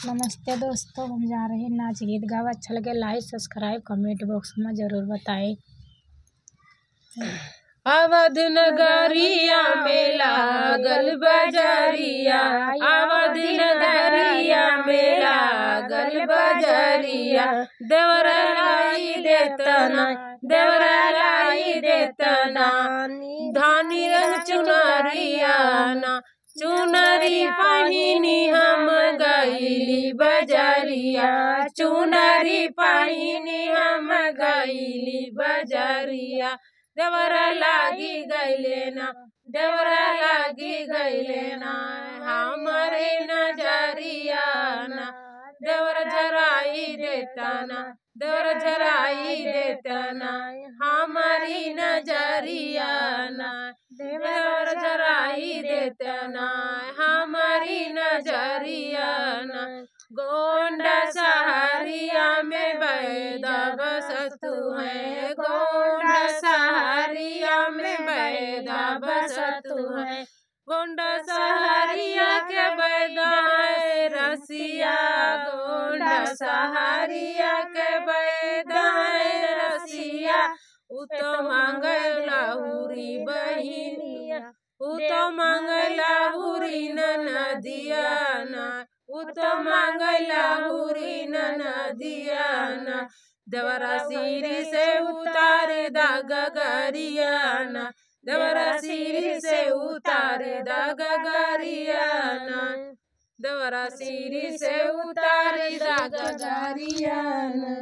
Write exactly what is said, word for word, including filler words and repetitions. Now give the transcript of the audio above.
नमस्ते दोस्तों, हम जा रहे हैं नाच गीत गावा। अच्छा लगे like, subscribe, comment box में जरूर बताएं। अवध नगरिया में लागल बजरिया, अवध नगरिया में लागल बजरिया, देवरा लाई देतना, देवरा लाई देतना, धानी रंग चुनरिया ना, चुनरी पहिनी हम गइली बजरिया, चुनरी पहिनी हम गइली बजरिया, देवरा लागी गइले ना, देवरा लागी गइले ना, हमरे नजरिया ना, देवरा झराई देतना, देवरा झराई देतना, हमरी नजरिया ना, देवरा झराई देतना, हमरी नजरिया ना। गोंडा सहरिया में बैदा बसत है, गोंडा सहरिया में बैदा बसत है, गोंडा सहरिया के बैदा है रसिया, गोंडा सहरिया के बैदा है रसिया, उ तो मांगे लाहुरी बहिनिया, उ तो मांगे लाहुरी ननदिया ना, उ तो मांगे लाहुरी ननदिया ना, देवरा सिरी से उतार दा गगरिया ना, देवरा सिरी से उतार दा गगरिया ना, देवरा सिरी से उतार दा गगरिया ना।